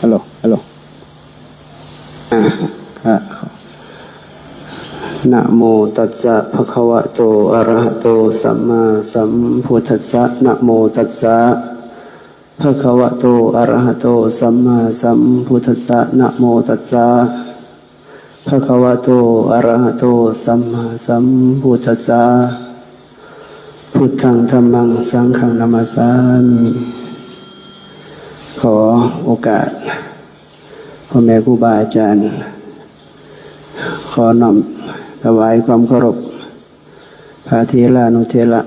ຮັລໂຫຼ ຮັລໂຫຼ ອາ ນະໂມຕັດສະ ພະຄະວະໂຕ ອະຣະຫະໂຕ ສຳມາສຳພຸດທັດສະ ນະໂມຕັດສະ ພະຄະວະໂຕ ອະຣະຫະໂຕ ສຳມາສຳພຸດທັດສະ ນະໂມຕັດສະ ພະຄະວະໂຕ ອະຣະຫະໂຕ ສຳມາສຳພຸດທັດສະ ພຸດທັງ ທຳມັງ ສັງຄັງ ນະມັດສາມິ. ຂໍໂອກາດ ພໍ່ແມ່ຄູບາອາຈານ ຂໍນ້ອມຖວາຍຄວາມເຄົາລົບ ພະເຖລານຸເຖລະ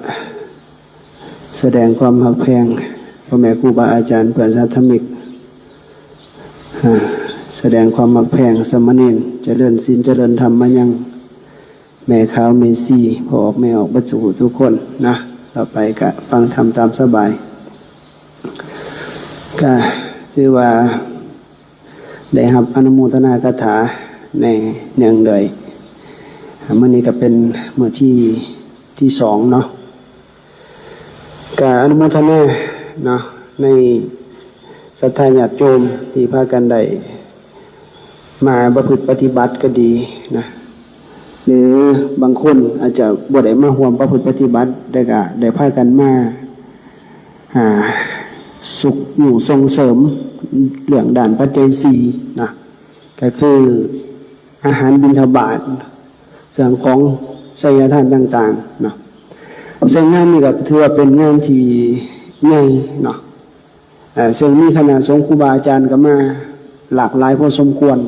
ສະແດງຄວາມຮັກແພງ ພໍ່ແມ່ຄູບາອາຈານ ເພື່ອນສາທະມິກ ສະແດງຄວາມຮັກແພງ ສາມະເນນ ຈະເລີນສິນ ຈະເລີນທຳມາຍັງ ແມ່ຂາວແມ່ຊີ ພໍ່ອອກແມ່ອອກ ເບິດສູ່ຜູ້ທຸກຄົນນະ. ຕໍ່ໄປກະຟັງທຳຕາມສະບາຍ. ກະຖືວ່າໄດ້ຮັບອະນຸໂມທະນາກາຖາໃນເນື່ອງດ້ວຍ ມື້ນີ້ກະເປັນມື້ທີ ທີສອງເນາະ. ກະອະນຸໂມທະນາເນາະ ໃນສັດທາຍາດໂຍມທີ່ພາກັນໄດ້ມາປະພຶດປະຕິບັດກໍດີນະ ຫຼືບາງຄົນອາດຈະບໍ່ໄດ້ມາຮ່ວມປະພຶດປະຕິບັດ ແຕ່ກະໄດ້ພາກັນມາ ອ່າ ຊຸກຍູ້ສົ່ງເສີມເລື່ອງດ້ານປັດໄຈສີ່ນະ ກໍຄືອາຫານບິນທະບາດ ເຄື່ອງຂອງໄສຍະທານຕ່າງໆເນາະ. ເຊິ່ງງານນີ້ກໍຖືວ່າເປັນງານທີ່ໃຫຍ່ເນາະ ເຊິ່ງມີຄະນະສົງຄູບາອາຈານກໍມາຫຼາກຫຼາຍພໍສົມຄວນ.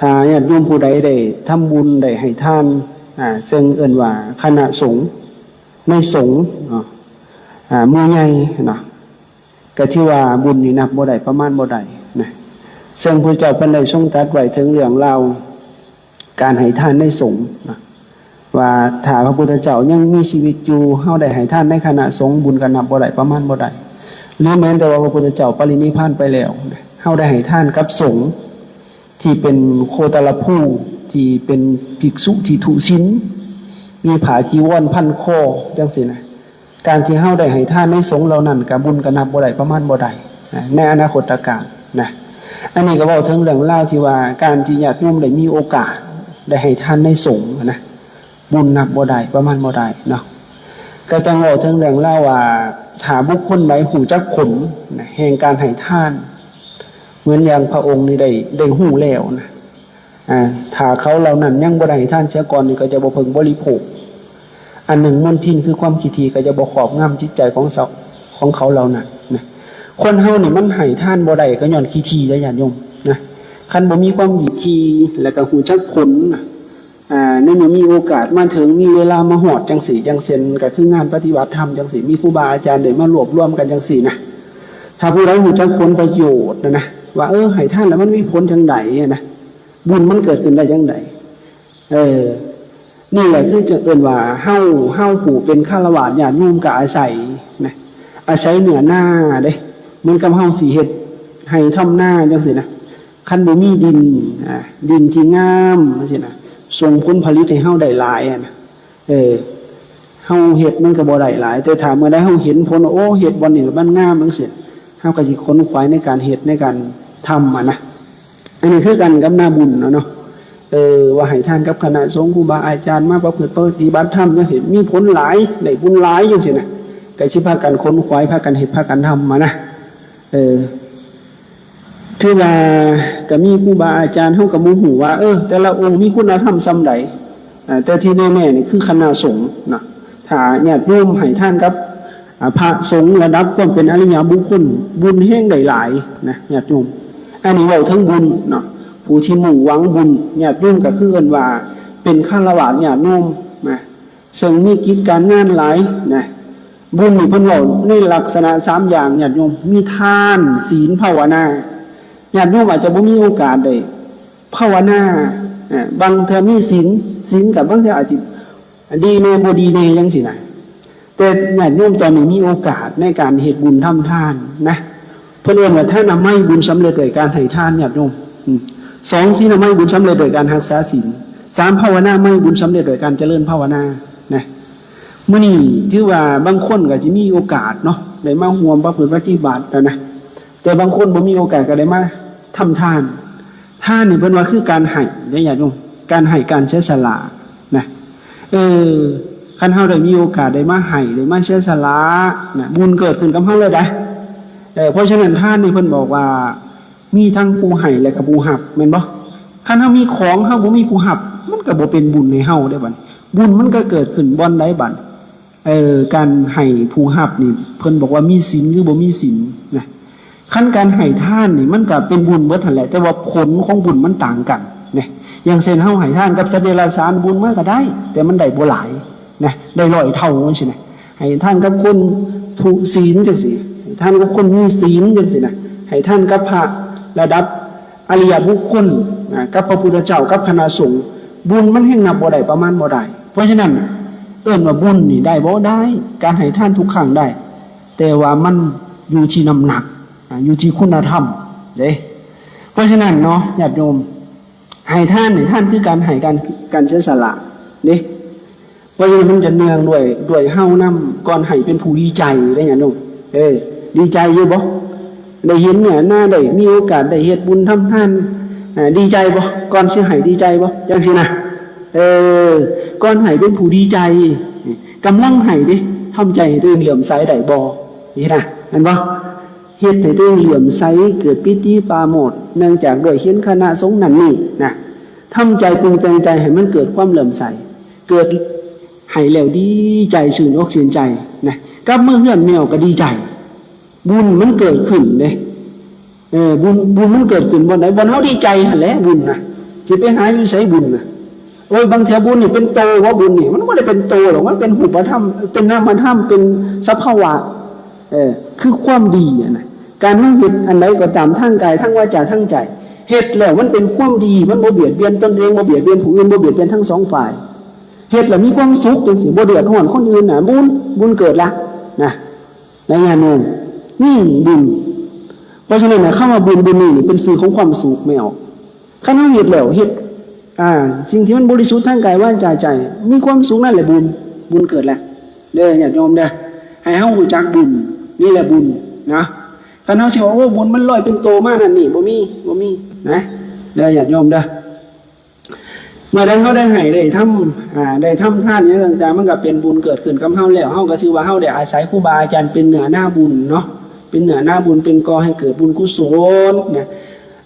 ຖ້າຍາດໂຍມຜູ້ໃດໄດ້ທຳບຸນ ໄດ້ໃຫ້ທານ ເຊິ່ງເອີ້ນວ່າຄະນະສົງ ໃນສົງເນາະ ໝູ່ໃຫຍ່ເນາະ ກໍຖືວ່າບຸນນີ້ນັບບໍ່ໄດ້ ປະມານບໍ່ໄດ້ນະ. ເຊິ່ງພະເຈົ້າເພິ່ນໄດ້ຊົງຕັດໄວ້ເຖິງເລື່ອງລາວການໃຫ້ທານໃນສົງນະ ວ່າຖ້າພະພຸດທະເຈົ້າຍັງມີຊີວິດຢູ່ ເຮົາໄດ້ໃຫ້ທານໃນຄະນະສົງ ບຸນກໍນັບບໍ່ໄດ້ ປະມານບໍ່ໄດ້. ຫຼືແມ່ນແຕ່ວ່າພະພຸດທະເຈົ້າປະລິນິບພານໄປແລ້ວນະ ເຮົາໄດ້ໃຫ້ທານກັບສົງ ທີ່ເປັນໂຄຕະລະພູ ທີ່ເປັນພິກສຸທີ່ທຸສິນ ມີຜ້າຈີວອນພັນຄໍ ຈັ່ງຊີ້ນະ. ການທີ່ເຮົາໄດ້ໃຫ້ທານໃນສົງເຫຼົ່ານັ້ນ ກະບຸນກະນັບບໍ່ໄດ້ ປະມານບໍ່ໄດ້ນະ ໃນອະນາຄົດຕະການນະ. ອັນນີ້ກໍເວົ້າເຖິງເລື່ອງລາວທີ່ວ່າ ການທີ່ຍາດໂຍມໄດ້ມີໂອກາດໄດ້ໃຫ້ທານໃນສົງນະ ບຸນນັບບໍ່ໄດ້ ປະມານບໍ່ໄດ້ເນາະ. ກໍຈັ່ງເວົ້າເຖິງເລື່ອງລາວວ່າ ຖ້າບຸກຄົນໃດຮູ້ຈັກຜົນນະ ແຫ່ງການໃຫ້ທານ ເໝືອນຢ່າງພະອົງນີ້ໄດ້ ໄດ້ຮູ້ແລ້ວນະ ອາ ຖ້າເຂົາເຫຼົ່ານັ້ນຍັງບໍ່ໄດ້ໃຫ້ທານເສຍກ່ອນນີ້ ກໍຈະບໍ່ເພິ່ງບໍລິໂພກ. ອັນໜຶ່ງ ມົນທິນຄືຄວາມຂີ້ຖີ່ກໍຈະບໍ່ຄອບງຳຈິດໃຈຂອງເຂົາ ຂອງເຂົາເຫຼົ່ານັ້ນນະ. ຄົນເຮົານີ້ມັນໃຫ້ທານບໍ່ໄດ້ ກໍຍ້ອນຂີ້ຖີ່ເດ້ຍາດໂຍມນະ. ຄັນບໍ່ມີຄວາມຂີ້ຖີ່ ແລ້ວກໍຮູ້ຈັກຜົນນະ ອາ ໃນເມື່ອມີໂອກາດມາເຖິງ ມີເວລາມາຮອດຈັ່ງຊີ້ ຢ່າງເຊັ່ນ ກໍຄືງານປະຕິບັດທຳຈັ່ງຊີ້ ມີຄູບາອາຈານໄດ້ມາລວບລວມກັນຈັ່ງຊີ້ນະ. ຖ້າຜູ້ໃດຮູ້ຈັກຜົນປະໂຫຍດນະ ນະ ວ່າ ເອີ ໃຫ້ທານແລ້ວມັນມີຜົນຈັ່ງໃດນະ ບຸນມັນເກີດຂຶ້ນໄດ້ຈັ່ງໃດ ເອີ ນີ້ແຫຼະຄືຈະເອີ້ນວ່າເຮົາ ເຮົາຜູ້ເປັນຄາລະວາດຍາດໂຍມກໍອາໄສນະ ອາໄສເນື້ອນາເດ້ ເໝືອນກັບເຮົາຊິເຮັດໄຮ່ທຳນາຈັ່ງຊີ້ນະ. ຄັນບໍ່ມີດິນ ອາ ດິນທີ່ງາມຈັ່ງຊີ້ນະ ສົ່ງຜົນຜະລິດໃຫ້ເຮົາໄດ້ຫຼາຍນະ ເອີ ເຮົາເຮັດມັນກໍບໍ່ໄດ້ຫຼາຍ ແຕ່ຖ້າເມື່ອໃດເຮົາເຫັນຜົນວ່າ ໂອ້ ເຮັດບ່ອນນີ້ມັນງາມຈັ່ງຊີ້ ເຮົາກໍຊິຂົນຂວາຍໃນການເຮັດ ໃນການທຳຫັ້ນນະ. ອັນນີ້ຄືກັນກັບນາບຸນເນາະ ເນາະ ເອີ ວ່າໃຫ້ທານກັບຄະນະສົງ ຄູບາອາຈານ ມາປະພຶດປະຕິບັດທຳ ຈັ່ງຊີ້ ມີຜົນຫຼາຍ ໄດ້ບຸນຫຼາຍ ຈັ່ງຊີ້ນະ ກໍຊິພາກັນຂົນຂວາຍ ພາກັນເຮັດ ພາກັນທຳຫັ້ນນະ ເອີ. ຖືວ່າກໍມີຄູບາອາຈານ ເຮົາກໍບໍ່ຮູ້ວ່າ ເອີ ແຕ່ລະອົງມີຄຸນນະທຳສ່ຳໃດ ອາ ແຕ່ທີ່ແນ່ໆນີ້ຄືຄະນະສົງນະ ຖ້າຍາດໂຍມໃຫ້ທານກັບ ອາ ພະສົງລະດັບຄວາມເປັນອະລິຍະບຸກຄົນ ບຸນແຮງໄດ້ຫຼາຍນະຍາດໂຍມ. ອັນນີ້ເວົ້າເຖິງບຸນເນາະ ຜູ້ທີ່ມຸ່ງຫວັງບຸນ ຍາດໂຍມກໍຄືເອີ້ນວ່າເປັນຄາລະວາດຍາດໂຍມນະ ເຊິ່ງມີກິດການງານຫຼາຍນະ. ບຸນນີ້ເພິ່ນເວົ້າໃນລັກສະນະສາມຢ່າງຍາດໂຍມ ມີທານ ສີນ ພາວະນາ. ຍາດໂຍມອາດຈະບໍ່ມີໂອກາດໄດ້ພາວະນາ ອາ ບາງເທື່ອມີສິນ ສິນກໍບາງເທື່ອອາດຈະດີແດ່ບໍ່ດີແດ່ຈັ່ງຊີ້ນະ ແຕ່ຍາດໂຍມຕອນນີ້ມີໂອກາດໃນການເຮັດບຸນທຳທານນະ ເພິ່ນເອີ້ນວ່າທານະໄມ ບຸນສຳເລັດດ້ວຍການໃຫ້ທານຍາດໂຍມ. ອືມ ສອງ ສີນະໄມ ບຸນສຳເລັດດ້ວຍການຮັກສາສິນ. ສາມ ພາວະນາໄມ ບຸນສຳເລັດດ້ວຍການຈະເລີນພາວະນານະ. ມື້ນີ້ຖືວ່າບາງຄົນກໍຊິມີໂອກາດເນາະ ໄດ້ມາຮ່ວມປະພຶດປະຕິບັດນະ ແຕ່ບາງຄົນບໍ່ມີໂອກາດກໍໄດ້ມາທຳທານ. ທານນີ້ເພິ່ນວ່າຄືການໃຫ້ເດ້ຍາດໂຍມ, ການໃຫ້ ການເສຍສະຫຼະນະ. ເອີ ຄັນເຮົາໄດ້ມີໂອກາດໄດ້ມາໃຫ້ ໄດ້ມາເສຍສະຫຼະນະ, ບຸນເກີດຂຶ້ນກັບເຮົາເລີຍເດ້. ເອີ ເພາະສະນັ້ນທານນີ້ເພິ່ນບອກວ່າ ມີທັງຜູ້ໃຫ້ ແລະ ກໍຜູ້ຮັບ ແມ່ນບໍ່? ຄັນເຮົາມີຂອງ ເຮົາບໍ່ມີຜູ້ຮັບ ມັນກໍບໍ່ເປັນບຸນໃຫ້ເຮົາເດ້ບັດ. ບຸນມັນກໍເກີດຂຶ້ນບ່ອນໃດບັດ? ເອີ ການໃຫ້ຜູ້ຮັບນີ້ ເພິ່ນບອກວ່າມີສິນຫຼືບໍ່ມີສິນນະ. ຄັນການໃຫ້ທານນີ້ ມັນກໍເປັນບຸນເບິດຫັ້ນແຫຼະ ແຕ່ວ່າຜົນຂອງບຸນມັນຕ່າງກັນນະ. ຢ່າງເຊັ່ນ ເຮົາໃຫ້ທານກັບສັດເດຍລະສານ ບຸນມັນກໍໄດ້ ແຕ່ມັນໄດ້ບໍ່ຫຼາຍນະ, ໄດ້ຮ້ອຍເທົ່າຈັ່ງຊີ້ນະ. ໃຫ້ທານກັບຄົນທຸສິນຈັ່ງຊີ້, ໃຫ້ທານກັບຄົນມີສິນຈັ່ງຊີ້ນະ, ໃຫ້ທານກັບພະລະດັບອະລິຍະບຸກຄົນນະ, ກັບພະພຸດທະເຈົ້າ, ກັບຄະນະສົງ, ບຸນມັນແຮ່ງນັບບໍ່ໄດ້ ປະມານບໍ່ໄດ້. ເພາະສະນັ້ນ ເອີ້ນວ່າບຸນນີ້ໄດ້ບໍ່? ໄດ້. ການໃຫ້ທານທຸກຄັ້ງໄດ້, ແຕ່ວ່າມັນຢູ່ທີ່ນ້ຳໜັກ, ອາ, ຢູ່ທີ່ຄຸນນະທຳເດ້. ເພາະສະນັ້ນເນາະ ຍາດໂຍມ, ໃຫ້ທານນີ້ ທານຄືການໃຫ້ ການ, ການເສຍສະຫຼະເດ້. ເພາະສະນັ້ນມັນຈະເນື່ອງດ້ວຍ, ດ້ວຍເຮົານຳ. ກ່ອນໃຫ້ເປັນຜູ້ດີໃຈເດ້ຍາດໂຍມ. ເອີ ດີໃຈຢູ່ບໍ່? ໄດ້ເຫັນເນື້ອນາ, ໄດ້ມີໂອກາດໄດ້ເຮັດບຸນທຳທານ, ເອີ ດີໃຈບໍ່? ກ່ອນຊິໃຫ້ດີໃຈບໍ່? ຈັ່ງຊີ້ນະ. ເອີ ກ່ອນໃຫ້ເປັນຜູ້ດີໃຈ, ກຳລັງໃຫ້ເດ້. ທຳໃຈໃຫ້ຕົວເອງເຫຼື້ອມໃສໄດ້ບໍ່? ນີ້ນະ, ແມ່ນບໍ່? ເຮັດໃຫ້ຕົວເອງເຫຼື້ອມໃສ, ເກີດປີຕິປາໂມດ ເນື່ອງຈາກດ້ວຍເຫັນຄະນະສົງນັ້ນນີ້ນະ. ທຳໃຈ ປຸງແຕ່ງໃຈໃຫ້ມັນເກີດຄວາມເຫຼື້ອມໃສ, ເກີດໃຫ້ແລ້ວດີໃຈ ຊື່ນອົກຊື່ນໃຈນະ. ກັບມາເຮືອນແມ່ອອກກໍດີໃຈ, ບຸນມັນເກີດຂຶ້ນເດ້. ເອີ ບຸນ, ບຸນມັນເກີດຂຶ້ນບ່ອນໃດ? ບ່ອນເຮົາດີໃຈຫັ້ນແຫຼະ ບຸນນະ. ຊິໄປຫາຢູ່ໃສບຸນນະ? ໂອ້ຍ ບາງເທື່ອບຸນນີ້ເປັນໂຕບໍ່? ບຸນນີ້ມັນບໍ່ໄດ້ເປັນໂຕດອກ, ມັນເປັນຮູບປະທຳ, ເປັນນາມະທຳ, ເປັນສະພາວະ. ເອີ ຄືຄວາມດີຫັ້ນນະ. ການເຮົາເຮັດອັນໃດກໍຕາມ ທາງກາຍ, ທາງວາຈາ, ທາງໃຈ, ເຮັດແລ້ວມັນເປັນຄວາມດີ, ມັນບໍ່ບຽດບຽນຕົນເອງ, ບໍ່ບຽດບຽນຜູ້ອື່ນ, ບໍ່ບຽດບຽນທັງສອງຝ່າຍ, ເຮັດແລ້ວມີຄວາມສຸກຈັ່ງຊີ້, ບໍ່ເດືອດຮ້ອນຄົນອື່ນນະ, ບຸນ, ບຸນເກີດລະນະ. ໃນຍາມນັ້ນນີ້ບຸນ. ເພາະສະນັ້ນນະ ຄຳວ່າບຸນ, ບຸນນີ້ເປັນຊື່ຂອງຄວາມສຸກແມ່ອອກ. ຄັນເຮົາເຮັດແລ້ວ ເຮັດ ອ່າ ສິ່ງທີ່ມັນບໍລິສຸດທາງກາຍ ວາຈາ ໃຈ ມີຄວາມສຸກ, ນັ້ນແຫຼະບຸນ, ບຸນເກີດແລ້ວເດີຍາດໂຍມເດີ. ໃຫ້ເຮົາຮູ້ຈັກບຸນ, ນີ້ແຫຼະບຸນນະ. ຄັນເຮົາຊິວ່າ ໂອ້ ບຸນມັນລອຍເປັນໂຕມານັ້ນນີ້ ບໍ່ມີ, ບໍ່ມີນະ ເດີຍາດໂຍມເດີ. ເມື່ອໃດເຮົາໄດ້ໃຫ້ ໄດ້ທຳ ອ່າ ໄດ້ທຳທານຫຍັງຕ່າງໆ ມັນກໍເປັນບຸນເກີດຂຶ້ນກັບເຮົາແລ້ວ, ເຮົາກໍຊື່ວ່າເຮົາໄດ້ອາໄສຄູບາອາຈານເປັນເນື້ອນາບຸນເນາະ, ເປັນເນື້ອນາບຸນ, ເປັນກໍ່ໃຫ້ເກີດບຸນກຸສົນນະ.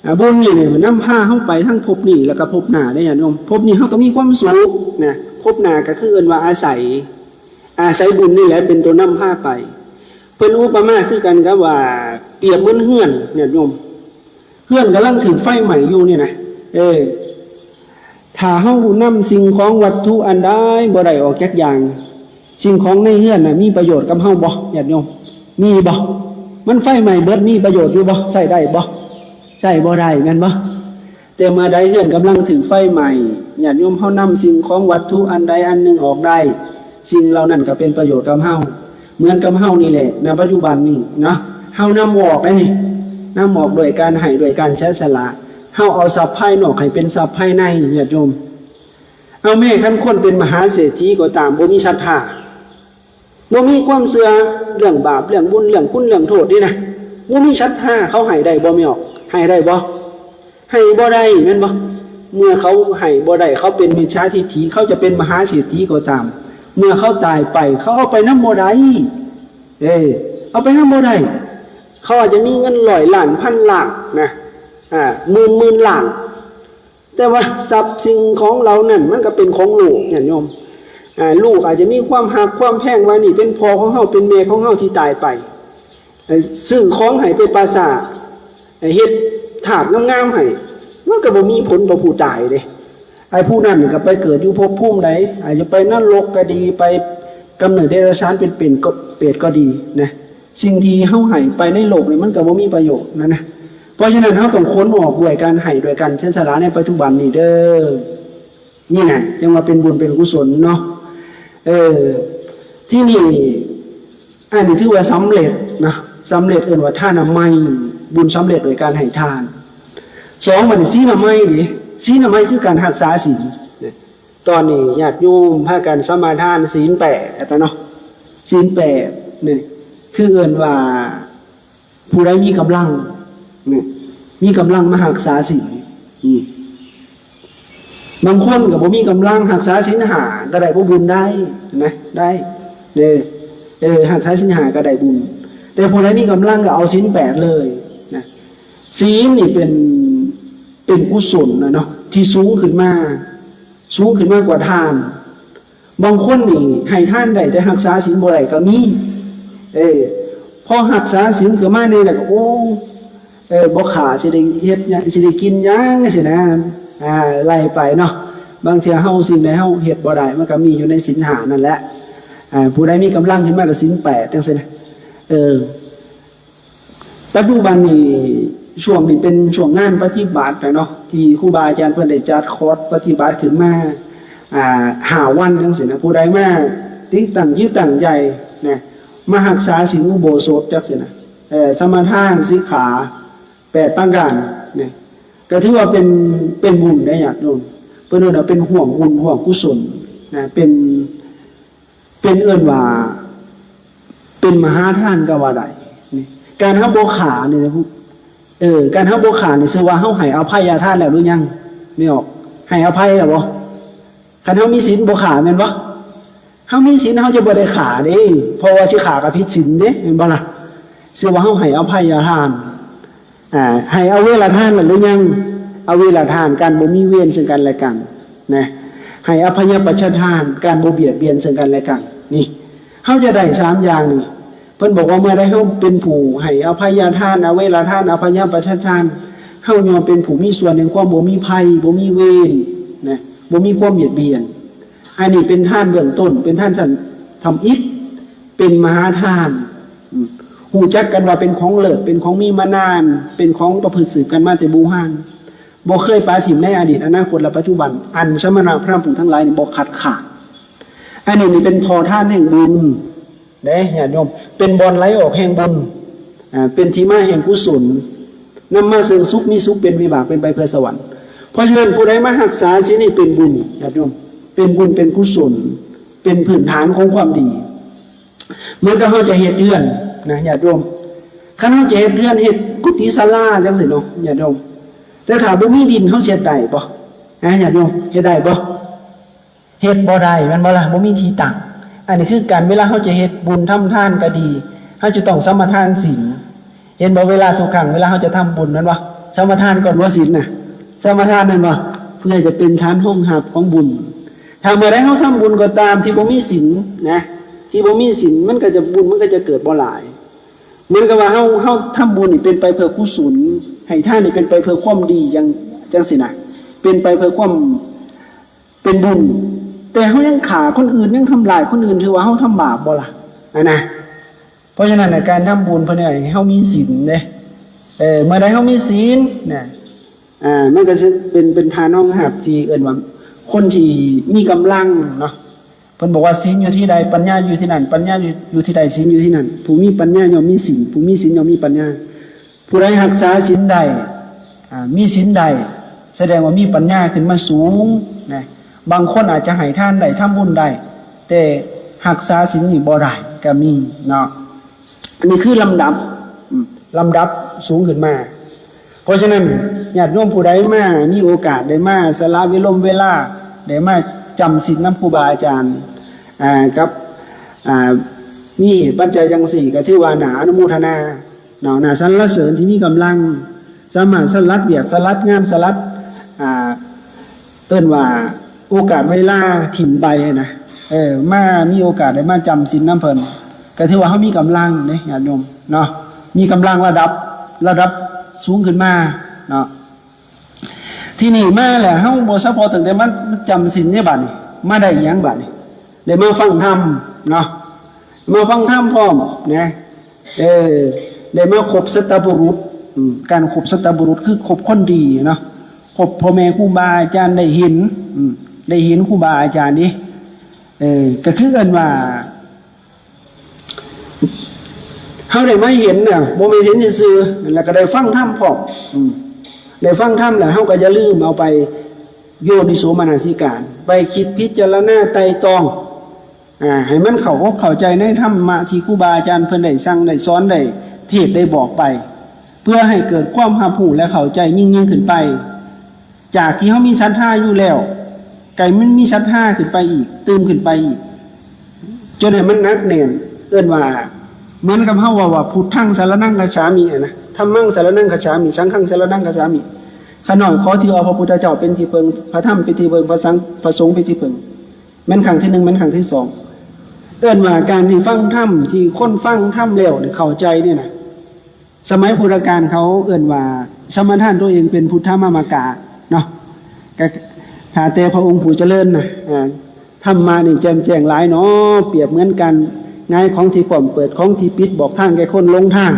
ອ່າ ບຸນນີ້ນີ້ນຳພາເຮົາໄປທັງພົບນີ້ ແລ້ວກໍພົບໜ້າເດ້ຍາດໂຍມ. ພົບນີ້ເຮົາກໍມີຄວາມສຸກນະ, ພົບໜ້າກໍຄືເອີ້ນວ່າອາໄສ, ອາໄສບຸນນີ້ແຫຼະເປັນຕົວນຳພາໄປ. ເພິ່ນອຸປະມາຄືກັນກັບວ່າ ປຽບເໝືອນເຮືອນຍາດໂຍມ, ເຮືອນກຳລັງຖືກໄຟໄໝ້ຢູ່ນີ້ນະ. ເອີ ຖ້າເຮົານຳສິ່ງຂອງວັດຖຸອັນໃດບໍ່ໄດ້ອອກຈັກຢ່າງ, ສິ່ງຂອງໃນເຮືອນນະ ມີປະໂຫຍດກັບເຮົາບໍ່ຍາດໂຍມ? ມີບໍ່? ມັນໄຟໄໝ້ເບິດ ມີປະໂຫຍດຢູ່ບໍ່? ໃຊ້ໄດ້ບໍ່? ໃຊ້ບໍ່ໄດ້ແມ່ນບໍ່? ແຕ່ເມື່ອໃດເຮືອນກຳລັງຖືກໄຟໄໝ້, ຍາດໂຍມເຮົານຳສິ່ງຂອງວັດຖຸອັນໃດອັນໜຶ່ງອອກໄດ້, ສິ່ງເຫຼົ່ານັ້ນກໍເປັນປະໂຫຍດກັບເຮົາ. ເໝືອນກັບເຮົານີ້ແຫຼະ ໃນປັດຈຸບັນນີ້ເນາະ, ເຮົານຳອອກໄດ້ນີ້, ນຳອອກດ້ວຍການໃຫ້, ດ້ວຍການເສຍສະຫຼະ. ເຮົາເອົາຊັບພາຍນອກໃຫ້ເປັນຊັບພາຍໃນ, ຍາດໂຍມ. ເອົາແມ້ຄັນຄົນເປັນມະຫາເສດຖີກໍຕາມ, ບໍ່ມີສັດທາ, ບໍ່ມີຄວາມເຊື່ອເລື່ອງບາບ, ເລື່ອງບຸນ, ເລື່ອງຄຸນ, ເລື່ອງໂທດນີ້ນະ, ບໍ່ມີສັດທາ, ເຂົາໃຫ້ໄດ້ບໍ່ແມ່ອອກ? ໃຫ້ໄດ້ບໍ່? ໃຫ້ບໍ່ໄດ້ແມ່ນບໍ່? ເມື່ອເຂົາໃຫ້ບໍ່ໄດ້, ເຂົາເປັນມິດສາທິດຖິ, ເຂົາຈະເປັນມະຫາເສດຖີກໍຕາມ, ເມື່ອເຂົາຕາຍໄປ, ເຂົາເອົາໄປນຳບໍ່ໄດ້. ເອີ ເອົາໄປນຳບໍ່ໄດ້. ເຂົາອາດຈະມີເງິນຮ້ອຍລ້ານ, ພັນລ້ານນະ, ອາ, ໝື່ນ, ໝື່ນລ້ານ, ແຕ່ວ່າຊັບສິ່ງຂອງເຫຼົ່ານັ້ນ ມັນກໍເປັນຂອງລູກ, ຍາດໂຍມ. ອາ, ລູກອາດຈະມີຄວາມຮັກຄວາມແພງວ່ານີ້ເປັນພໍ່ຂອງເຮົາ, ເປັນແມ່ຂອງເຮົາທີ່ຕາຍໄປ. ຊື້ຂອງໃຫ້ໄປປ່າຊ້າ, ເຮັດທາດງາມໆໃຫ້, ມັນກໍບໍ່ມີຜົນຕໍ່ຜູ້ຕາຍເດ້. ໄອ້ຜູ້ນັ້ນກໍໄປເກີດຢູ່ພົບພູມໃດ, ອາດຈະໄປນະລົກກໍດີ, ໄປກຳເນີດເດຍລະສານເປັນເປນກໍ, ເປດກໍດີນະ. ສິ່ງທີ່ເຮົາໃຫ້ໄປໃນໂລກນີ້ ມັນກໍບໍ່ມີປະໂຫຍດນັ້ນນະ. ເພາະສະນັ້ນ ເຮົາຕ້ອງຂົນອອກດ້ວຍການໃຫ້, ດ້ວຍການເສຍສະຫຼະໃນປັດຈຸບັນນີ້ເດີ. ນີ້ນະ ຈັ່ງວ່າເປັນບຸນເປັນກຸສົນເນາະ. ເອີ ທີນີ້ ອັນນີ້ຖືວ່າສຳເລັດນະ, ສຳເລັດເອີ້ນວ່າທານະໄມ, ບຸນສຳເລັດໂດຍການໃຫ້ທານ. ສອງ ບັດນີ້ ສີນະໄມເດ, ສີນະໄມຄືການຮັກສາສິນ. ຕອນນີ້ຍາດໂຍມພາກັນສະມາທານສິນແປດນະເນາະ, ສິນແປດນີ້ ຄືເອີ້ນວ່າ ຜູ້ໃດມີກຳລັງນະ ມີກຳລັງມາຮັກສາສິນ ອືມ ບາງຄົນກໍບໍ່ມີກຳລັງຮັກສາສິນຫ້າກໍໄດ້ ບໍ່ບຸນໄດ້ນະ ໄດ້ເດ້ ເອີ ຮັກສາສິນຫ້າກໍໄດ້ບຸນ ແຕ່ຜູ້ໃດມີກຳລັງກໍເອົາສິນແປດເລີຍນະ. ສິນນີ້ເປັນ ເປັນກຸສົນນະເນາະ ທີ່ສູງຂຶ້ນມາ ສູງຂຶ້ນມາກວ່າທານ. ບາງຄົນນີ້ໃຫ້ທານໄດ້ ແຕ່ຮັກສາສິນບໍ່ໄດ້ກໍມີ. ເອີ ພໍຮັກສາສິນຂຶ້ນມາແດ່ແລ້ວກໍ ໂອ້ ເອີ ບໍ່ຂ້າ ຊິໄດ້ເຮັດຫຍັງ ຊິໄດ້ກິນຫຍັງ ຈັ່ງຊີ້ນະ ອ່າ ໄລ່ໄປເນາະ. ບາງເທື່ອເຮົາ ສິ່ງໃດເຮົາເຮັດບໍ່ໄດ້ ມັນກໍມີຢູ່ໃນສິນຫ້ານັ້ນແຫຼະ. ອ່າ ຜູ້ໃດມີກຳລັງຂຶ້ນມາກໍສິນແປດ ຈັ່ງຊີ້ນະ ເອີ. ປັດຈຸບັນນີ້ ຊ່ວງນີ້ເປັນຊ່ວງງານປະຕິບັດແຫຼະເນາະ ທີ່ຄູບາອາຈານເພິ່ນໄດ້ຈັດຄອດປະຕິບັດຂຶ້ນມາ ອ່າ ຫ້າວັນຈັ່ງຊີ້ນະ. ຜູ້ໃດມາຕິດຕັ້ງຈິດຕັ້ງໃຈນະ ມາຮັກສາສິນອຸໂບສົດຈັ່ງຊີ້ນະ ເອີ ສະມາທານສິກຂາແປດປະການນະ ກໍຖືວ່າເປັນ ເປັນບຸນເດ້ຍາດໂຍມ. ເພິ່ນເອີ້ນວ່າເປັນຫ່ວງບຸນ ຫ່ວງກຸສົນນະ ເປັນ ເປັນເອີ້ນວ່າເປັນມະຫາທານກໍວ່າໄດ້. ນີ້ ການເຮົາບໍ່ຂ້ານີ້ນະ ເອີ ການເຮົາບໍ່ຂ້ານີ້ ຊື່ວ່າເຮົາໃຫ້ອະໄພຍະທານແລ້ວຫຼືຍັງ? ແມ່ນບໍ່? ໃຫ້ອະໄພແລ້ວບໍ່? ຄັນເຮົາມີສິນບໍ່ຂ້າແມ່ນບໍ່? ເຮົາມີສິນເຮົາຈະບໍ່ໄດ້ຂ້າເດ້ ເພາະວ່າຊິຂ້າກໍຜິດສິນເດ້ ແມ່ນບໍ່ລະ? ຊື່ວ່າເຮົາໃຫ້ອະໄພຍະທານ. ອ່າ ໃຫ້ອະເວລະທານແລ້ວຫຼືຍັງ? ອະເວລະທານ ການບໍ່ມີເວນເຊິ່ງກັນແລະກັນນະ ໃຫ້ອະພະຍະປັດຊະທານ ການບໍ່ບຽດບຽນເຊິ່ງກັນແລະກັນ. ນີ້ ເຮົາຈະໄດ້ສາມຢ່າງນີ້. ເພິ່ນບອກວ່າເມື່ອໃດເຮົາເປັນຜູ້ໃຫ້ອະໄພຍະທານ ອະເວລະທານ ອະພະຍະປັດຊະທານ ເຮົາຍ່ອມເປັນຜູ້ມີສ່ວນແຫ່ງຄວາມບໍ່ມີໄພ ບໍ່ມີເວນນະ ບໍ່ມີຄວາມບຽດບຽນ. ອັນນີ້ເປັນທານເບື້ອງຕົ້ນ ເປັນທານຊັ້ນທຳອິດ ເປັນມະຫາທານ. ອືມ ຮູ້ຈັກກັນວ່າເປັນຂອງເລີດ ເປັນຂອງມີມານານ ເປັນຂອງປະພຶດສືບກັນມາແຕ່ບູຮານ ບໍ່ເຄີຍປະຖິ້ມໃນອະດີດ ອະນາຄົດ ແລະ ປັດຈຸບັນ ອັນສະມະນະພຣາມຜູ້ທັງຫຼາຍນີ້ບໍ່ຄັດຄ້ານ. ອັນນີ້ນີ້ເປັນທໍ່ທານແຫ່ງບຸນເດ້ຍາດໂຍມ ເປັນບ່ອນໄຫຼອອກແຫ່ງບຸນ ອ່າ ເປັນທີ່ມາແຫ່ງກຸສົນ ນຳມາເຊິ່ງສຸກ ມີສຸກເປັນວິບາກ ເປັນໄປເພື່ອສະຫວັນ. ເພາະສະນັ້ນ ຜູ້ໃດມາຮັກສາສິນນີ້ເປັນບຸນຍາດໂຍມ ເປັນບຸນ ເປັນກຸສົນ ເປັນພື້ນຖານຂອງຄວາມດີ. ເໝືອນກັບເຮົາຈະເຮັດເຮືອນນະຍາດໂຍມ ຄັນເຮົາຈະເຮັດເຮືອນ ເຮັດກຸຕິສາລາຈັ່ງຊີ້ເນາະຍາດໂຍມ ແຕ່ຖ້າບໍ່ມີດິນ ເຮົາຊິເຮັດໄດ້ບໍ່ ນະຍາດໂຍມ ເຮັດໄດ້ບໍ່? ເຮັດບໍ່ໄດ້ແມ່ນບໍ່ລະ? ບໍ່ມີທີ່ຕັ້ງ. ອັນນີ້ຄືກັນ ເວລາເຮົາຈະເຮັດບຸນທຳທານກໍດີ ເຮົາຈະຕ້ອງສະມາທານສິນ. ເຫັນບໍ່? ເວລາທຸກຄັ້ງ ເວລາເຮົາຈະທຳບຸນແມ່ນບໍ່? ສະມາທານກ່ອນບໍ່ສິນນະ? ສະມາທານແມ່ນບໍ່? ເພື່ອຈະເປັນຖານຮອງຮັບຂອງບຸນ. ຖ້າເມື່ອໃດເຮົາທຳບຸນກໍຕາມທີ່ບໍ່ມີສິນນະ ທີ່ບໍ່ມີສິນ ມັນກໍຈະ ບຸນມັນກໍຈະເກີດບໍ່ຫຼາຍ. ເໝືອນກັບວ່າເຮົາ ເຮົາທຳບຸນນີ້ເປັນໄປເພື່ອກຸສົນ ໃຫ້ທານນີ້ເປັນໄປເພື່ອຄວາມດີ ຈັ່ງ ຈັ່ງຊີ້ນະ ເປັນໄປເພື່ອຄວາມ ເປັນບຸນ ແຕ່ເຮົາຍັງຂ້າຄົນອື່ນ ຍັງທຳລາຍຄົນອື່ນ ຖືວ່າເຮົາທຳບາບບໍ່ລະ? ຫັ້ນນະ. ເພາະສະນັ້ນນະ ການທຳບຸນເພິ່ນໃຫ້ເຮົາມີສິນເດ້. ເອີ ເມື່ອໃດເຮົາມີສິນນະ ອ່າ ມັນກໍຊິເປັນ ເປັນທ່ານຮອງຮັບທີ່ເອີ້ນວ່າຄົນທີ່ມີກຳລັງເນາະ. ເພິ່ນບອກວ່າ ສິນຢູ່ທີ່ໃດ ປັນຍາຢູ່ທີ່ນັ້ນ ປັນຍາຢູ່ ຢູ່ທີ່ໃດ ສິນຢູ່ທີ່ນັ້ນ. ຜູ້ມີປັນຍາຍ່ອມມີສິນ ຜູ້ມີສິນຍ່ອມມີປັນຍາ. ຜູ້ໃດຮັກສາສິນໄດ້ ອ່າ ມີສິນໄດ້ ສະແດງວ່າມີປັນຍາຂຶ້ນມາສູງນະ. ບາງຄົນອາດຈະໃຫ້ທານໄດ້ ທຳບຸນໄດ້ ແຕ່ຮັກສາສິນນີ້ບໍ່ໄດ້ກໍມີເນາະ. ນີ້ຄືລຳດັບ ອືມ ລຳດັບສູງຂຶ້ນມາ. ເພາະສະນັ້ນ ຍາດໂຍມຜູ້ໃດມາ ມີໂອກາດໄດ້ມາສະຫຼະເວລົມເວລາ ໄດ້ມາຈຳສິນນຳຄູບາອາຈານ ອ່າ ກັບ ອ່າ ມີເຫດປັດໄຈຈັ່ງຊີ້ ກໍຖືວ່າໜ້າອະນຸໂມທະນາເນາະ ໜ້າສັນລະເສີນທີ່ມີກຳລັງ ສາມາດສະຫຼັດວຽກ ສະຫຼັດງານ ສະຫຼັດ ອ່າ ເອີ້ນວ່າໂອກາດເວລາຖິ້ມໄປນະ ເອີ ມາມີໂອກາດໄດ້ມາຈຳສິນນຳເພິ່ນ ກໍຖືວ່າເຮົາມີກຳລັງເດ້ຍາດໂຍມເນາະ ມີກຳລັງລະດັບ ລະດັບສູງຂຶ້ນມາເນາະ. ທີນີ້ມາແລ້ວ ເຮົາບໍ່ສະເພາະຕັ້ງແຕ່ມາຈຳສິນເດ້ ບາດນີ້ມາໄດ້ຫຍັງ? ບາດນີ້ໄດ້ມາຟັງທຳເນາະ ມາຟັງທຳພ້ອມນະ ເອີ ໄດ້ມາຄົບສັດຕະບຸລຸດ ອືມ ການຄົບສັດຕະບຸລຸດຄືຄົບຄົນດີເນາະ ຄົບພໍ່ແມ່ຄູບາອາຈານ ໄດ້ເຫັນ ອືມ ໄດ້ເຫັນຄູບາອາຈານນີ້ ເອີ ກໍຄືເອີ້ນວ່າ ເຮົາໄດ້ມາເຫັນນະ ບໍ່ແມ່ນເຫັນຊື່ໆ ແລ້ວກໍໄດ້ຟັງທຳພ້ອມ ອືມ ໄດ້ຟັງທຳແລ້ວ ເຮົາກໍຢ່າລືມເອົາໄປໂຍນິໂສມະນະສິການ ໄປຄິດພິຈາລະນາໄຕ່ຕອງ ອ່າ ໃຫ້ມັນເຂົ້າອົກເຂົ້າໃຈໃນທຳມະທີ່ຄູບາອາຈານເພິ່ນໄດ້ສັ່ງໄດ້ສອນໄດ້ເທ ເທດໄດ້ບອກໄປ ເພື່ອໃຫ້ເກີດຄວາມຮັບຮູ້ ແລະ ເຂົ້າໃຈຍິ່ງໆຂຶ້ນໄປ ຈາກທີ່ເຮົາມີສັດທາຢູ່ແລ້ວ ໃຫ້ມັນມີສັດທາຂຶ້ນໄປອີກ ຕື່ມຂຶ້ນໄປອີກ ຈົນໃຫ້ມັນໜັກແໜ້ນ. ເອີ້ນວ່າ ເໝືອນກັບເຮົາເວົ້າວ່າ ພຸດທັງສະລະນັງຄັດສາມິ ຫັ້ນນະ, ທຳມັງສະລະນັງຄັດສາມິ, ສັງຄັງສະລະນັງຄັດສາມິ. ຂ້ານ້ອຍຂໍຖືເອົາພະພຸດທະເຈົ້າເປັນທີ່ເພິ່ງ, ພະທຳເປັນທີ່ເພິ່ງ, ພະສັງ, ພະສົງເປັນທີ່ເພິ່ງ. ແມ່ນຄັ້ງທີໜຶ່ງ, ແມ່ນຄັ້ງທີສອງ. ເອີ້ນວ່າການທີ່ຟັງທຳ, ທີ່ຄົນຟັງທຳແລ້ວນີ້ເຂົ້າໃຈນີ້ນະ, ສະໄໝພຸດທະການເຂົາເອີ້ນວ່າສະມາທານຕົວເອງເປັນພຸດທະມາມະກະເນາະ. ກະຖ້າແຕ່ພະອົງຜູ້ຈະເລີນນະ, ອາ, ທຳມະນີ້ແຈ່ມແຈ້ງຫຼາຍເນາະ, ປຽບເໝືອນການຫງາຍຂອງທີ່ຄວ່ຳ, ເປີດຂອງທີ່ປິດ, ບອກທາງແກ່ຄົນຫຼົງທາງ,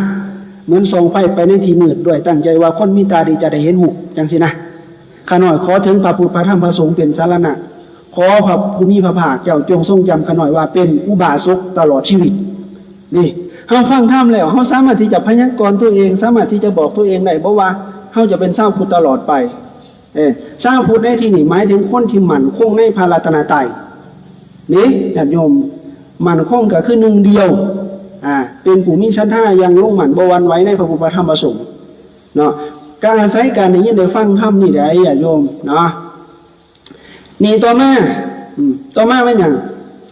ເໝືອນສ່ອງໄຟໄປໃນທີ່ມືດ, ດ້ວຍຕັ້ງໃຈວ່າຄົນມີຕາດີຈະໄດ້ເຫັນຮູບ, ຈັ່ງຊີ້ນະ. ຂ້ານ້ອຍຂໍເຖິງພະພຸດ ພະທຳ ພະສົງເປັນສາລະນະ. ຂໍພະຜູ້ມີພະພາກເຈົ້າຈົ່ງຊົງຈຳຂ້ານ້ອຍວ່າເປັນອຸບາສົກຕະຫຼອດຊີວິດ. ນີ້ ເຮົາຟັງທຳແລ້ວ ເຮົາສາມາດທີ່ຈະພະຍາກອນຕົວເອງ, ສາມາດທີ່ຈະບອກຕົວເອງໄດ້ບໍ່ວ່າເຮົາຈະເປັນຊາວພຸດຕະຫຼອດໄປ. ເອີ ຊາວພຸດໃນທີ່ນີ້ໝາຍເຖິງຄົນທີ່ໝັ້ນຄົງໃນພະລັດຕະນະໄຕ. ນີ້ ຍາດໂຍມ, ໝັ້ນຄົງກໍຄືໜຶ່ງດຽວ, ອາ, ເປັນຜູ້ມີສັດທາຢ່າງລົງໝັ້ນບໍ່ຫວັ່ນໄຫວໃນພະພຸດ ພະທຳ ພະສົງເນາະ. ກໍອາໄສການໄດ້ຍິນໄດ້ຟັງທຳນີ້ແຫຼະ ຍາດໂຍມເນາະ. ນີ້ຕໍ່ມາ ອືມ ຕໍ່ມາແມ່ນຫຍັງ?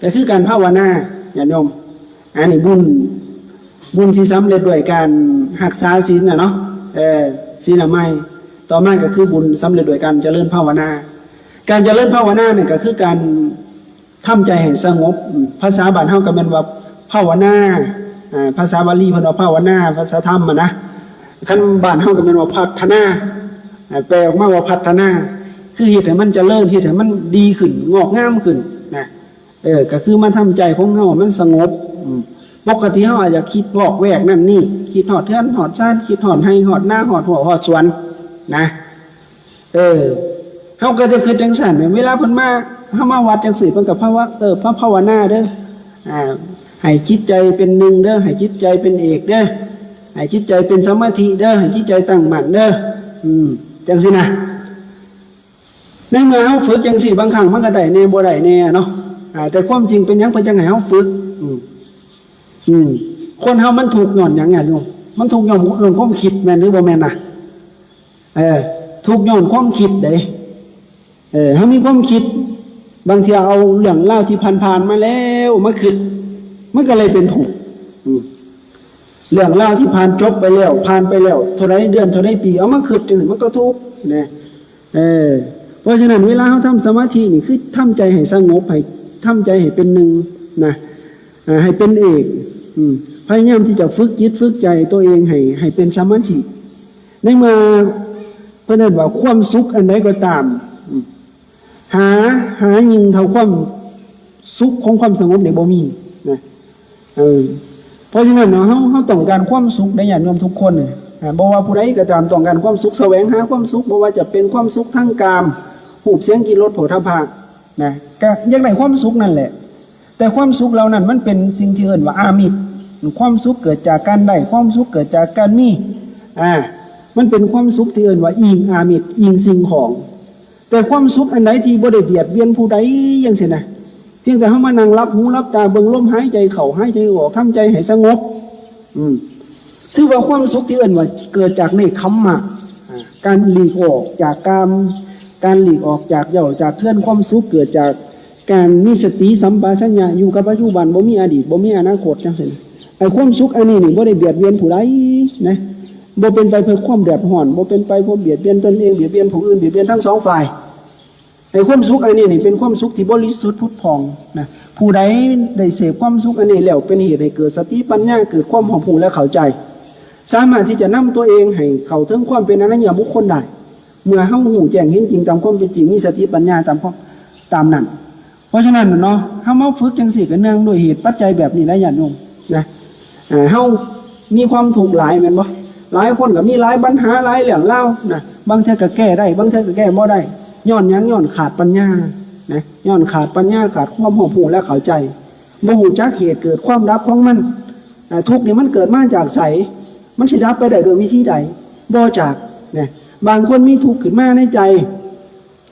ກໍຄືການພາວະນາ ຍາດໂຍມ. ອັນນີ້ບຸນ ບຸນທີ່ສຳເລັດດ້ວຍການຮັກສາສິນນະເນາະ, ເອີ ສິນລະໄມ. ຕໍ່ມາກໍຄືບຸນສຳເລັດດ້ວຍການຈະເລີນພາວະນາ. ການຈະເລີນພາວະນານີ້ກໍຄືການທຳໃຈໃຫ້ສະຫງົບ. ອາ ພາສາບ້ານເຮົາກໍແມ່ນວ່າພາວະນາ, ອາ ພາສາບາລີເພິ່ນວ່າພາວະນາ, ພາສາທຳຫັ້ນນະ. ຄັນບ້ານເຮົາກໍແມ່ນວ່າພັດທະນາ, ອາ ແປອອກມາວ່າພັດທະນາ ຄືເຮັດໃຫ້ມັນຈະເລີນ, ເຮັດໃຫ້ມັນດີຂຶ້ນ, ງອກງາມຂຶ້ນນະ. ເອີ ກໍຄືມາທຳໃຈຂອງເຮົາໃຫ້ມັນສະຫງົບ. ອືມ ປົກກະຕິເຮົາອາດຈະຄິດວອກແວກນັ້ນນີ້, ຄິດຮອດເຮືອນຮອດຊານ, ຄິດຮອດໄຮ່ຮອດນາ, ຮອດຮົ້ວຮອດສວນນະ. ເອີ ເຮົາກໍຈະຄິດຈັ່ງຊັ້ນ. ເວລາເພິ່ນມາ, ເຮົາມາວັດຈັ່ງຊີ້, ເພິ່ນກໍພາວະ, ເອີ ພາ, ພາວະນາເດີ້, ອາ, ໃຫ້ຈິດໃຈເປັນໜຶ່ງເດີ້, ໃຫ້ຈິດໃຈເປັນເອກເດີ້, ໃຫ້ຈິດໃຈເປັນສະມາທິເດີ້, ໃຫ້ຈິດໃຈຕັ້ງໝັ້ນເດີ້, ອືມ ຈັ່ງຊີ້ນະ. ໃນເມື່ອເຮົາຝຶກຈັ່ງຊີ້, ບາງຄັ້ງມັນກໍໄດ້ແດ່ ບໍ່ໄດ້ແດ່ເນາະ, ອາ, ແຕ່ຄວາມຈິງເປັນຫຍັງເພິ່ນຈັ່ງໃຫ້ເຮົາຝຶກ? ອືມ ອືມ ຄົນເຮົາມັນທຸກຍ້ອນຫຍັງອະໂຍມ? ມັນທຸກຍ້ອນ ຍ້ອນຄວາມຄິດ ແມ່ນຫຼືບໍ່ແມ່ນນະ? ເອີ ທຸກຍ້ອນຄວາມຄິດເດ້. ເອີ ເຮົາມີຄວາມຄິດ, ບາງເທື່ອເອົາເລື່ອງລາວທີ່ຜ່ານໆມາແລ້ວມາຄິດ, ມັນກໍເລີຍເປັນທຸກ. ອືມ ເລື່ອງລາວທີ່ຜ່ານຈົບໄປແລ້ວ, ຜ່ານໄປແລ້ວເທົ່າໃດເດືອນເທົ່າໃດປີ, ເອົາມາຄິດຈັ່ງຊີ້ ມັນກໍທຸກນະ. ເອີ ເພາະສະນັ້ນເວລາເຮົາທຳສະມາທິນີ້ ຄືທຳໃຈໃຫ້ສະຫງົບ, ໃຫ້ ທຳໃຈໃຫ້ເປັນໜຶ່ງນະ, ອາ ໃຫ້ເປັນເອກ. ອືມ ພະຍາຍາມທີ່ຈະຝຶກຈິດຝຶກໃຈຕົວເອງໃຫ້ ໃຫ້ເປັນສະມາທິ. ໃນເມື່ອເພິ່ນເອີ້ນວ່າຄວາມສຸກອັນໃດກໍຕາມ, ອືມ ຫາ ຫາຍິ່ງເທົ່າຄວາມສຸກຂອງຄວາມສະຫງົບນີ້ບໍ່ມີນະ. ເອີ ເພາະສະນັ້ນເນາະ ເຮົາ ເຮົາຕ້ອງການຄວາມສຸກໃດ໋ ຍາດໂຍມທຸກຄົນ. ອາ ບໍ່ວ່າຜູ້ໃດກໍຕາມຕ້ອງການຄວາມສຸກ, ສະແຫວງຫາຄວາມສຸກ, ບໍ່ວ່າຈະເປັນຄວາມສຸກທາງກາມ, ຮູບ, ສຽງ, ກິ່ນ, ລົດ, ໂຜດຖະພະນະ, ກໍຢາກໄດ້ຄວາມສຸກນັ້ນແຫຼະ. ແຕ່ຄວາມສຸກເຫຼົ່ານັ້ນມັນເປັນສິ່ງທີ່ເອີ້ນວ່າອາມິດ. ຄວາມສຸກເກີດຈາກການໄດ້, ຄວາມສຸກເກີດຈາກການມີ, ອາ ມັນເປັນຄວາມສຸກທີ່ເອີ້ນວ່າອີງອາມິດ, ອີງສິ່ງຂອງ. ແຕ່ຄວາມສຸກອັນໃດທີ່ບໍ່ໄດ້ບຽດບຽນຜູ້ໃດຈັ່ງຊີ້ນະ, ພຽງແຕ່ເຮົາມານັ່ງຫຼັບຫູຫຼັບຕາເບິ່ງລົມຫາຍໃຈເຂົ້າຫາຍໃຈອອກ, ທຳໃຈໃຫ້ສະຫງົບ, ອືມ ຖືວ່າຄວາມສຸກທີ່ເອີ້ນວ່າເກີດຈາກເນກຂຳມະ, ອາ ການຫຼີກອອກຈາກກາມ, ການຫຼີກອອກຈາກເຫຍ້າຈາກເຮືອນ, ຄວາມສຸກເກີດຈາກການມີສະຕິສຳປະຊັນຍະ ຢູ່ກັບປັດຈຸບັນ, ບໍ່ມີອະດີດ, ບໍ່ມີອະນາຄົດ ຈັ່ງຊີ້ນະ. ໄອ້ຄວາມສຸກອັນນີ້ນີ້ບໍ່ໄດ້ບຽດບຽນຜູ້ໃດນະ, ບໍ່ເປັນໄປເພື່ອຄວາມເດືອດຮ້ອນ, ບໍ່ເປັນໄປເພື່ອບຽດບຽນຕົນເອງ, ບຽດບຽນຜູ້ອື່ນ, ບຽດບຽນທັງສອງຝ່າຍ. ໃຫ້ຄວາມສຸກອັນນີ້ນີ້ເປັນຄວາມສຸກທີ່ບໍລິສຸດຜຸດຜ່ອງນະ. ຜູ້ໃດໄດ້ເສບຄວາມສຸກອັນນີ້ແລ້ວ ເປັນເຫດໃຫ້ເກີດສະຕິປັນຍາ, ເກີດຄວາມຮອບຮູ້ ແລະ ເຂົ້າໃຈ, ສາມາດທີ່ຈະນຳຕົວເອງໃຫ້ເຂົ້າເຖິງຄວາມເປັນອະລິຍະບຸກຄົນໄດ້. ເມື່ອເຮົາຮູ້ແຈ້ງເຫັນຈິງຕາມຄວາມເປັນຈິງ, ມີສະຕິປັນຍາຕາມຄວາມ ຕາມນັ້ນ. ເພາະສະນັ້ນເນາະ ເຮົາມາຝຶກຈັ່ງຊີ້ກໍເນື່ອງດ້ວຍເຫດປັດໄຈແບບນີ້ແຫຼະ ຍາດໂຍມນະ. ເອີ ເຮົາມີຄວາມທຸກຫຼາຍແມ່ນບໍ່? ຫຼາຍຄົນກໍມີຫຼາຍບັນຫາ ຫຼາຍເລື່ອງລາວນະ, ບາງເທື່ອກໍແກ້ໄດ້ ບາງເທື່ອກໍແກ້ບໍ່ໄດ້. ຍ້ອນຫຍັງ? ຍ້ອນຂາດປັນຍານະ, ຍ້ອນຂາດປັນຍາ ຂາດຄວາມຮອບຮູ້ ແລະ ເຂົ້າໃຈ, ບໍ່ຮູ້ຈັກເຫດເກີດຄວາມດັບຂອງມັນ. ອາ ທຸກນີ້ມັນເກີດມາຈາກໃສ? ມັນຊິດັບໄປໄດ້ດ້ວຍວິທີໃດ? ບໍ່ຈັກນະ. ບາງຄົນມີທຸກຂຶ້ນມາໃນໃຈ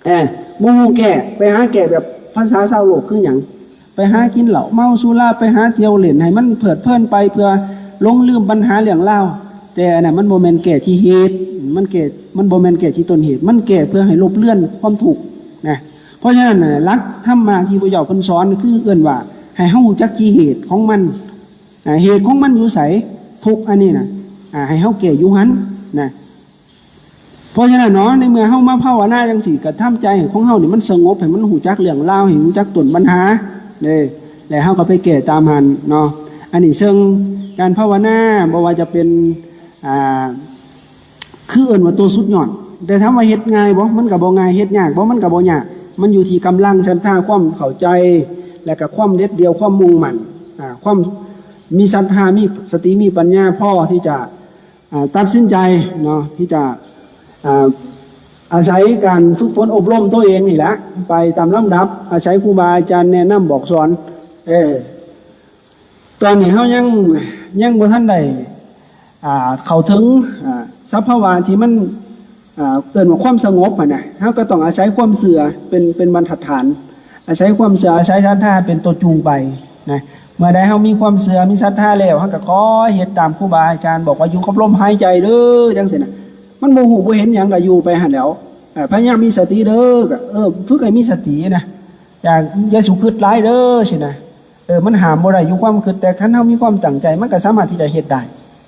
ເອີ ບໍ່ຮູ້ແກ້, ໄປຫາແກ້ແບບພາສາຊາວໂລກຄືຫຍັງ? ໄປຫາກິນເຫຼົ້າເມົາສຸລາ, ໄປຫາທ່ຽວຫຼິ້ນໃຫ້ມັນເພີດເພີນໄປ ເພື່ອ ຫຼົງລືມບັນຫາເລື່ອງລາວ, ແຕ່ອັນນັ້ນມັນບໍ່ແມ່ນແກ້ທີ່ເຫດ, ມັນແກ້ ມັນບໍ່ແມ່ນແກ້ທີ່ຕົ້ນເຫດ, ມັນແກ້ເພື່ອໃຫ້ລົບເລືອນຄວາມທຸກນະ. ເພາະສະນັ້ນນະ ຫຼັກທຳມະທີ່ພະເຈົ້າເພິ່ນສອນ ຄືເອີ້ນວ່າໃຫ້ເຮົາຮູ້ຈັກທີ່ເຫດຂອງມັນ, ອາ ເຫດຂອງມັນຢູ່ໃສ? ທຸກອັນນີ້ນະ ອາ ໃຫ້ເຮົາແກ້ຢູ່ຫັ້ນນະ. ເພາະສະນັ້ນເນາະ ໃນເມື່ອເຮົາມາພາວະນາຈັ່ງຊີ້ ກໍທຳໃຈໃຫ້ຂອງເຮົານີ້ມັນສະຫງົບ, ໃຫ້ມັນຮູ້ຈັກເລື່ອງລາວ, ໃຫ້ຮູ້ຈັກຕົ້ນບັນຫາເດ້ ແລ້ວເຮົາກໍໄປແກ້ຕາມຫັ້ນເນາະ. ອັນນີ້ເຊິ່ງການພາວະນາ ບໍ່ວ່າຈະເປັນ ອ່າ ຄືເອີ້ນວ່າໂຕສຸດຍອດ, ແຕ່ຖາມວ່າເຮັດງ່າຍບໍ່? ມັນກໍບໍ່ງ່າຍ. ເຮັດຍາກບໍ່? ມັນກໍບໍ່ຍາກ. ມັນຢູ່ທີ່ກຳລັງສັດທາ, ຄວາມເຂົ້າໃຈ ແລະກໍຄວາມເດັດດ່ຽວ, ຄວາມມຸ່ງໝັ້ນ, ອາ ຄວາມມີສັດທາ, ມີສະຕິ, ມີປັນຍາພໍທີ່ຈະ ອ່າ ຕັດສິນໃຈເນາະ ທີ່ຈະ ອ່າ ອາໄສການຝຶກຝົນອົບຮົມຕົວເອງນີ້ແຫຼະ ໄປຕາມລຳດັບ, ອາໄສຄູບາອາຈານແນະນຳບອກສອນ. ເອີ ຕອນນີ້ເຮົາຍັງ ຍັງບໍ່ທັນໄດ້ ອ່າ ເຂົ້າເຖິງ ອ່າ ສະພາວະທີ່ມັນ ອ່າ ເອີ້ນວ່າຄວາມສະຫງົບຫັ້ນນະ, ເຮົາກໍຕ້ອງອາໄສຄວາມເຊື່ອເປັນ ເປັນບັນທັດຖານ, ອາໄສຄວາມເຊື່ອ ອາໄສສັດທາເປັນຕົວຈູງໄປນະ. ເມື່ອໃດເຮົາມີຄວາມເຊື່ອ ມີສັດທາແລ້ວ ເຮົາກໍຄ່ອຍເຮັດຕາມຄູບາອາຈານບອກວ່າ ຢູ່ກັບລົມຫາຍໃຈເດີ້ ຈັ່ງຊີ້ນະ. ມັນບໍ່ຮູ້ບໍ່ເຫັນຫຍັງກໍຢູ່ໄປຫັ້ນແຫຼ້ວ. ເອີ ພະຍາຍາມມີສະຕິເດີ້ ກໍ ເອີ ຝຶກໃຫ້ມີສະຕິນະ, ຢ່າ ຢ່າສູ່ຄິດຫຼາຍເດີ້ ຊີ້ນະ. ເອີ ມັນຫ້າມບໍ່ໄດ້ຢູ່ຄວາມຄິດ, ແຕ່ຄັນເຮົາມີຄວາມຕັ້ງໃຈ ມັນກໍສາມາດທີ່ຈະເຮັດໄດ້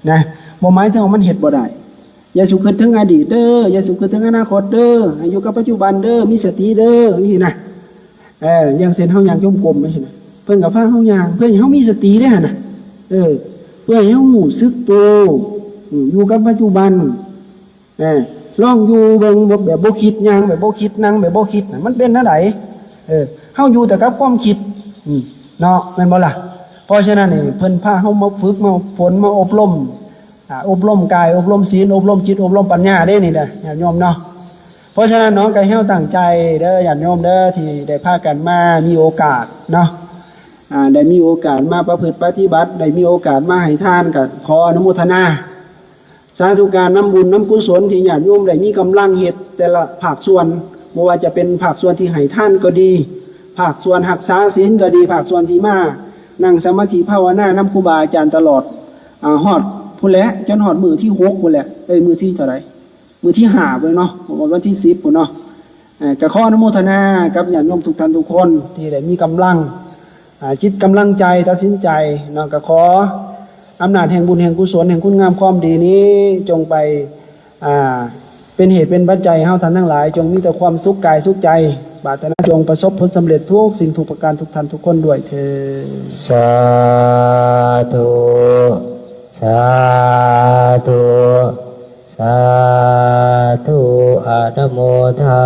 ນະ, ບໍ່ໝາຍເຖິງວ່າມັນເຮັດບໍ່ໄດ້. ຢ່າສູ່ຄິດເຖິງອະດີດເດີ້ ຢ່າສູ່ຄິດເຖິງອະນາຄົດເດີ້ ໃຫ້ຢູ່ກັບປັດຈຸບັນເດີ້ ມີສະຕິເດີ້ ຈັ່ງຊີ້ນະ. ເອີ ຢ່າງເຊັ່ນເຮົາຍ່າງຈົງກົມຈັ່ງຊີ້ນະ, ເພິ່ນກໍພາເຮົາຍ່າງ ເພື່ອໃຫ້ເຮົາມີສະຕິເດ້ຫັ້ນນະ. ເອີ ເພື່ອໃຫ້ເຮົາຮູ້ສຶກໂຕ ອືມ ຢູ່ກັບປັດຈຸບັນ. ເອີ ລອງຢູ່ເບິ່ງ ແບບ ແບບບໍ່ຄິດ ຍ່າງແບບບໍ່ຄິດ ນັ່ງແບບບໍ່ຄິດນະ ມັນເປັນແນວໃດ? ເອີ ເຮົາຢູ່ແຕ່ກັບຄວາມຄິດ ອືມ ເນາະ ແມ່ນບໍ່ລະ? ເພາະສະນັ້ນນີ້ ເພິ່ນພາເຮົາມາຝຶກ ມາຝົນ ມາອົບຮົມ ອ່າ ອົບຮົມກາຍ ອົບຮົມສິນ ອົບຮົມຈິດ ອົບຮົມປັນຍາເດ້ນີ້ນະ ຍາດໂຍມເນາະ. ເພາະສະນັ້ນເນາະ ກໍໃຫ້ເຮົາຕັ້ງໃຈເດີ້ ຍາດໂຍມເດີ້ ທີ່ໄດ້ພາກັນມາມີໂອກາດເນາະ ອ່າ ໄດ້ມີໂອກາດມາປະພຶດປະຕິບັດ ໄດ້ມີໂອກາດມາໃຫ້ທານ ກໍຂໍອະນຸໂມທະນາ ສາທຸການນຳບຸນນຳກຸສົນທີ່ຍາດໂຍມໄດ້ມີກຳລັງເຮັດແຕ່ລະພາກສ່ວນ, ບໍ່ວ່າຈະເປັນພາກສ່ວນທີ່ໃຫ້ທານກໍດີ, ພາກສ່ວນຮັກສາສິນກໍດີ, ພາກສ່ວນທີ່ມານັ່ງສະມາທິພາວະນານຳຄູບາອາຈານຕະຫຼອດ ອາ ຮອດພຸ້ນແຫຼະ, ຈົນຮອດມື້ທີຫົກພຸ້ນແຫຼະ, ເອີຍ ມື້ທີເທົ່າໃດ? ມື້ທີຫ້າພຸ້ນເນາະ, ວັນທີສິບພຸ້ນເນາະ. ເອີ ກໍຂໍອະນຸໂມທະນາກັບຍາດໂຍມທຸກທ່ານທຸກຄົນທີ່ໄດ້ມີກຳລັງ ອ່າ ຈິດກຳລັງໃຈ ຕັດສິນໃຈເນາະ, ກໍຂໍອຳນາດແຫ່ງບຸນແຫ່ງກຸສົນ ແຫ່ງຄຸນງາມຄວາມດີນີ້ ຈົ່ງໄປ ອ່າ ເປັນເຫດເປັນປັດໄຈໃຫ້ເຮົາທ່ານທັງຫຼາຍ ຈົ່ງມີແຕ່ຄວາມສຸກກາຍສຸກໃຈ, ປາດຖະໜາຈົ່ງປະສົບຜົນສຳເລັດທຸກສິ່ງທຸກປະການ ທຸກທ່ານທຸກຄົນດ້ວຍເທີ້ນ. ສາທຸ ສາທຸ ສາທຸ ອະນຸໂມທາ